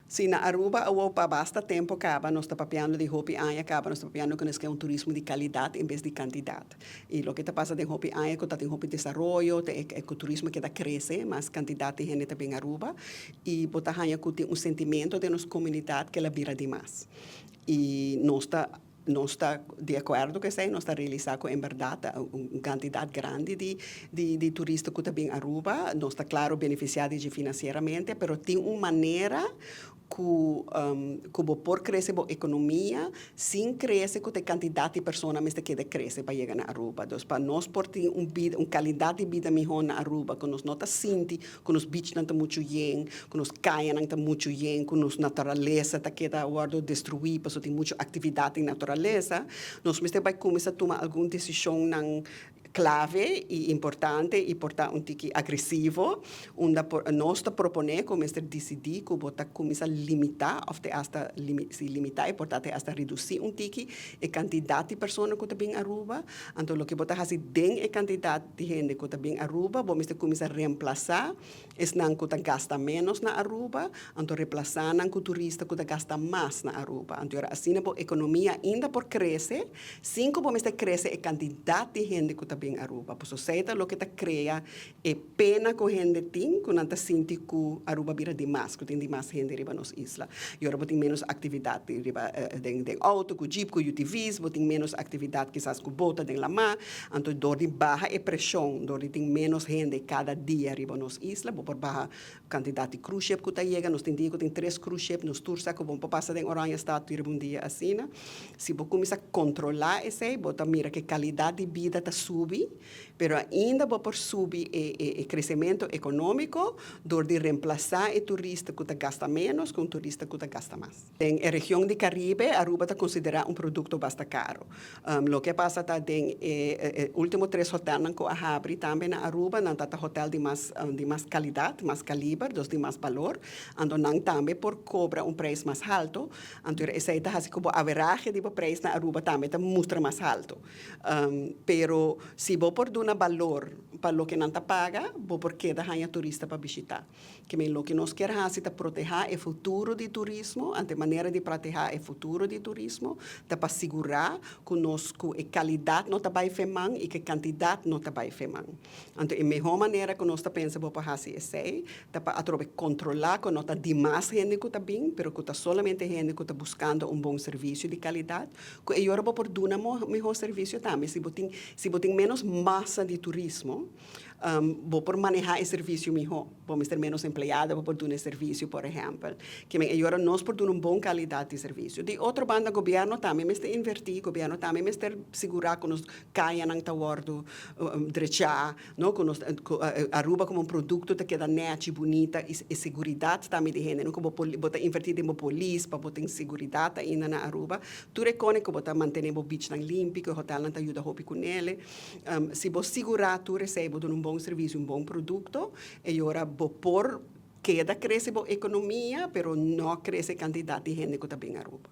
Si, na Aruba awo pa basta tempo caba nos ta papiando di hopi aña caba nos ta papiando cu nos ke un turismo di calidad en bes di cantidad. Y loke ta pasa den hopi aña cu ta tin hopi desaroyo, ta e cu turismo keda crece, mas cantidad di hende ta bin Aruba y bo ta haña cu tin un sentimento den nos comunidad cu el a bira di mas. Y nos ta nos ta di acuerdo cu esey, nos ta realisa cu en berdad ta un cantidad grandi di di di turista cu ta bin Aruba, nos ta claro beneficia di dje financieramente, pero tin un manera cu cu bo por crece bo economia sin crece cu ta e cantidad di persona mester keda crece pa yega na Aruba. Dus pa nos por tin un bida, un calidad di bida miho na Aruba, cu nos no ta sinti cu nos beachnan ta mucho yen, cu nos cayanan ta mucho yen, cu nos naturalesa ta keda wordo destrui pasobra tin mucho actividad den naturalesa, nos mester bay cuminsa tuma algun decisionnan clave y importante y por ta un tiki agresivo, unda por nos ta propone cu mester dicidi cu bo ta cuminsa limita of te hasta si limita e por ta te hasta reduci un tiki e cantidad di persona cu ta bin Aruba. Anto loke bo ta haci den e cantidad di hende cu ta bin Aruba, bo mester cuminsa reemplaza esnan cu ta gasta menos na Aruba, anto reemplaza nan cu turista cu ta gasta mas na Aruba. Anto ora asina bo economia ainda por crece, sin cu bo mester crece e cantidad di hende cu ta bin Aruba. Pasobra esey ta loke ta crea e pena cu hende tin, cu nan ta sinti cu Aruba bira di mas, cu tin di mas hende riba nos isla. Y ora bo tin menos actividad riba den auto, cu jeep, cu UTV's, bo tin menos actividad kisas cu bota den lama. Anto dor di baha e presion, dor di tin menos hende cada dia riba nos isla, bo por baha cantidad di cruise ship cu ta yega. Nos tin dia cu tin tres cruise ship, nos tur sa cu bo por pasa den Oranjestad tur riba un dia asina. Si bo cuminsa controla esey, bo ta mira cu e calidad di bida ta subi. Pero ainda bo por subi e e crecemento economico door di reemplaza e turista cu ta gasta menos cu un turista cu ta gasta mas. Den e region di Caribe, Aruba ta considera un producto basta caro. Loke a pasa ta den e e ultimo tres hotelnan cu a habri tambe na Aruba, nan ta ta hotel di mas di mas calidad, mas caliber, dus di mas balor. Anto nan tambe por cobra un prijs mas halto. Anto esey ta haci cu bo averahe di bo prijs na Aruba tambe ta mustra mas halto. Pero si bo por duna balor pa loke nan ta paga, bo por keda haña turista pa bishitá. Ke men loke nos kier hasi ta protehá e futuro di turismo, ante manera di pratehá e futuro di turismo ta pa sigurá ku nos ku e kalidat no ta bai feman i ku e kantidat no ta bai feman. Anto e mehó manera ku nos ta pensa bo por hasi esei ta pa atrobe kontrolá ku no ta dimas hende ku ta bin, pero ku ta solamente hende ku ta buskando un bon servisio di kalidat. Ku e yora bo por duna mihó servisio tambe. Si bo tin si bo tin ménos masa di turismo, bo por manehá e servisio mihó. Bo mester ménos empleado pa por duna e servisio, por ehèmpel. Ke men e yora nos por duna un bon kalidat di servisio. Di otro banda gobièrnu tambe mester invertí, gobièrnu tambe mester sigurá ku nos kayanan ta wòrdu drechá, no, ku nos ku Aruba komo un produkto ta keda nèchi, bunita i e seguridat tambe di hende, no, ku bo por bo ta invertí den bo polis pa bo tin seguridat ainda na Aruba. Tur e kone ku bo ta mantené bo bichnan limpi, ku e hotelnan ta yuda hopi kunele. Si bo sigurá tur esei, bo duna un bon servisio, un bon produkto, e ora bo por keda krese bo ekonomia, pero no krese e kantidat di hende ku ta bin Aruba.